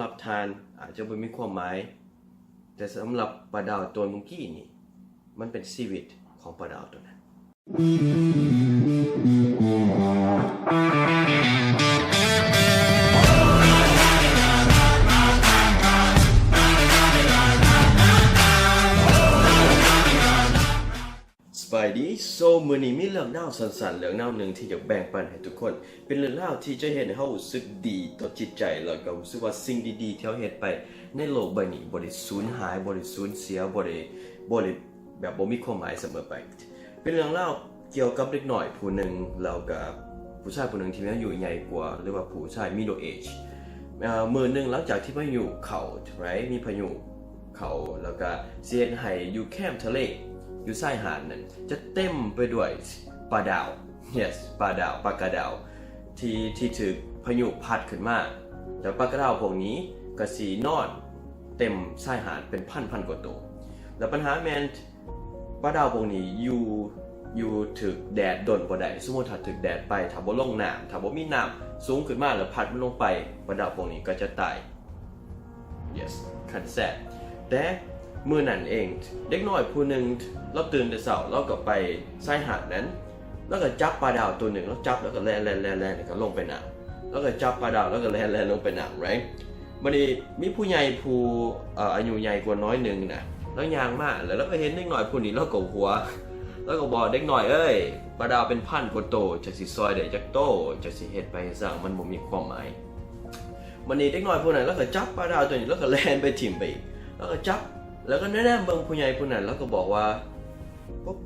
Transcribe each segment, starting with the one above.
ລັບທ່ານອາດຈະບໍ່ມີຄວາມໝາຍ, ແຕ່ສຳລັບປາດາວຕົວເມື່ອກີ້ນີ້ ມັນເປັນຊີວິດຂອງປາດາວຕົວນັ້ນ. ສະບາຍດີ. So ມື້ນີ້ມີເລື່ອງລາວສັ້ນໆເລື່ອງລາວໜຶ່ງທີ່ຢາກແບ່ງປັນໃຫ້ທຸກຄົນ. ເປັນເລື່ອງລາວທີ່ຈະເຮັດໃຫ້ເຮົາຮູ້ສຶກດີຕໍ່ຈິດໃຈ ແລ້ວກໍຮູ້ສຶກວ່າສິ່ງດີໆທີ່ເຮົາເຮັດໄປໃນໂລກໃບນີ້ບໍ່ໄດ້ສູນຫາຍ, ບໍ່ໄດ້ສູນເສຍ, ບໍ່ໄດ້, ບໍ່ໄດ້ ແບບບໍ່ມີຄວາມໝາຍສະເໝີໄປ. ເປັນເລື່ອງລາວກ່ຽວກັບເດັກນ້ອຍຜູ້ໜຶ່ງ ແລ້ວກໍຜູ້ຊາຍຜູ້ໜຶ່ງທີ່ມີອາຍຸໃຫຍ່ກວ່າ ຫຼືວ່າຜູ້ຊາຍ middle age. ເອີ ມື້ໜຶ່ງຫຼັງຈາກທີ່ພາຍຸເຂົ້າ right ມີພາຍຸເຂົ້າ ແລ້ວກໍຊິເຮັດໃຫ້ຢູ່ແຄມທະເລ ຢູ່ຊາຍຫາດນັ້ນ ຈະເຕັມໄປດ້ວຍປາດາວ. Yes ປາດາວ, ປາກະດາວ ທີ່, ທີ່ຖືກພາຍຸພັດຂຶ້ນມາ ແລ້ວປາກະດາວພວກນີ້ກໍຊິນອນເຕັມຊາຍຫາດເປັນພັນໆກວ່າໂຕ. ແລ້ວບັນຫາແມ່ນ ປາດາວພວກນີ້ຢູ່, ຢູ່ຖືກແດດດົນບໍ່ໄດ້. ສົມມຸດຖ້າຖືກແດດໄປ, ຖ້າບໍ່ລົງນ້ຳ, ຖ້າບໍ່ມີນ້ຳສູງຂຶ້ນມາແລ້ວພັດມັນລົງໄປ, ປາດາວພວກນີ້ກໍຈະຕາຍ. Yes ຄັນແຊບ. ແຕ່ມື້ນັ້ນເອງ ເດັກນ້ອຍຜູ້ໜຶ່ງລາວຕື່ນແຕ່ເຊົ້າ ລາວກໍໄປຊາຍຫາດນັ້ນ ລາວກໍຈັບປາດາວໂຕໜຶ່ງ, ລາວຈັບແລ້ວກໍແລ່ນ, ແລ່ນ, ແລ່ນ, ແລ່ນ ແລ້ວກໍລົງໄປນ້ຳ. ລາວກໍຈັບປາດາວ ລາວກໍແລ່ນ, ແລ່ນລົງໄປນ້ຳ right? ບັດນີ້ມີຜູ້ໃຫຍ່ຜູ້, ເອີ, ອາຍຸໃຫຍ່ກວ່າໜ້ອຍໜຶ່ງນະ ລາວຍ່າງມາ ແລ້ວລາວກໍເຫັນເດັກນ້ອຍຜູ້ນີ້ ລາວກໍຫົວ, ລາວກໍບອກເດັກນ້ອຍ, ເອີຍ ປາດາວເປັນພັນກວ່າໂຕ ເຈົ້າຊິຊ່ອຍໄດ້ຈັກໂຕ? ເຈົ້າຊິເຮັດໄປເຮັດຫຍັງ? ມັນບໍ່ມີຄວາມໝາຍ. ບັດນີ້ເດັກນ້ອຍຜູ້ນັ້ນລາວກໍຈັບປາດາວໂຕນີ້ ລາວກໍແລ່ນໄປຖິ້ມໄປອີກ, ລາວກໍຈັບ ແລ້ວກໍແນມເບິ່ງຜູ້ໃຫຍ່ຜູ້ນັ້ນ ລາວກໍບອກວ່າ ປຸບ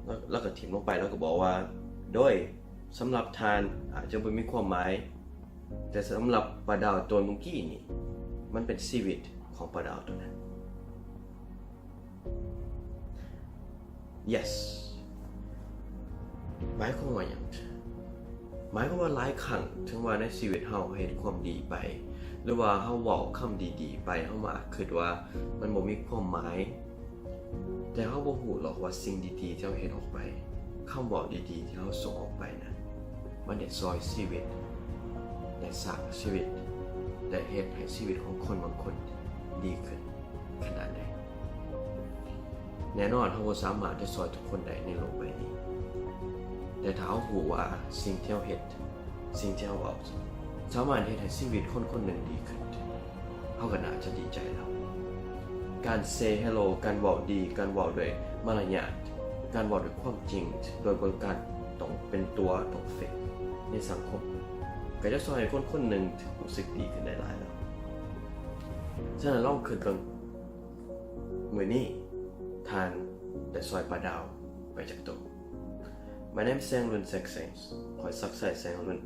ລາວ, ລາວກໍຖິ້ມລົງໄປ ລາວກໍບອກວ່າ ໂດຍ ສຳລັບທ່ານອາດຈະບໍ່ມີຄວາມໝາຍ, ແຕ່ສຳລັບປາດາວຕົວເມື່ອກີ້ນີ້ ມັນເປັນຊີວິດຂອງປາດາວຕົວນັ້ນ. Yes ໝາຍຄວາມວ່າຫຍັງ? ໝາຍຄວາມວ່າຫຼາຍຄັ້ງ ເຖິງວ່າໃນຊີວິດເຮົາເຮັດຄວາມດີໄປ ຫຼືວ່າເຮົາເວົ້າຄຳດີໆໄປ ເຮົາມັກຄິດວ່າມັນບໍ່ມີຄວາມໝາຍ. ແຕ່ເຮົາບໍ່ຮູ້ຫຼອກວ່າສິ່ງດີໆທີ່ເຮົາເຮັດອອກໄປ, ຄຳເວົ້າດີໆທີ່ເຮົາສົ່ງອອກໄປນັ້ນ ມັນໄດ້ຊ່ອຍຊີວິດ, ໄດ້ສ້າງຊີວິດ, ໄດ້ເຮັດໃຫ້ຊີວິດຂອງຄົນບາງຄົນດີຂຶ້ນຂະໜາດໃດ. ແນ່ນອນເຮົາບໍ່ສາມາດຈະຊ່ອຍທຸກຄົນໄດ້ໃນໂລກໃບນີ້, ແຕ່ຖ້າເຮົາຮູ້ວ່າສິ່ງທີ່ເຮົາເຮັດ, ສິ່ງທີ່ເຮົາເວົ້າ ສາມາດເຮັດໃຫ້ຊີວິດຄົນຄົນໜຶ່ງດີຂຶ້ນ, ເຮົາກໍໜ້າຈະດີໃຈແລ້ວ. ການ say hello, ການເວົ້າດີ, ການເວົ້າດ້ວຍມາລະຍາດ, ການເວົ້າດ້ວຍຄວາມຈິງ, ໂດຍບໍ່ການຕ້ອງເປັນຕົວ, ຕ້ອງເຟກໃນສັງຄົມ, ກໍຈະຊ່ອຍໃຫ້ຄົນຄົນໜຶ່ງຮູ້ສຶກດີຂຶ້ນໄດ້ຫຼາຍແລ້ວ. ສະນັ້ນລອງຄິດເບິ່ງ, ມື້ນີ້ທ່ານໄດ້ຊ່ອຍປາດາວໄປຈັກໂຕ? My name is ແສງລຸນ Zach Saints. ຂ້ອຍສັກໄຊ ແສງລຸນ.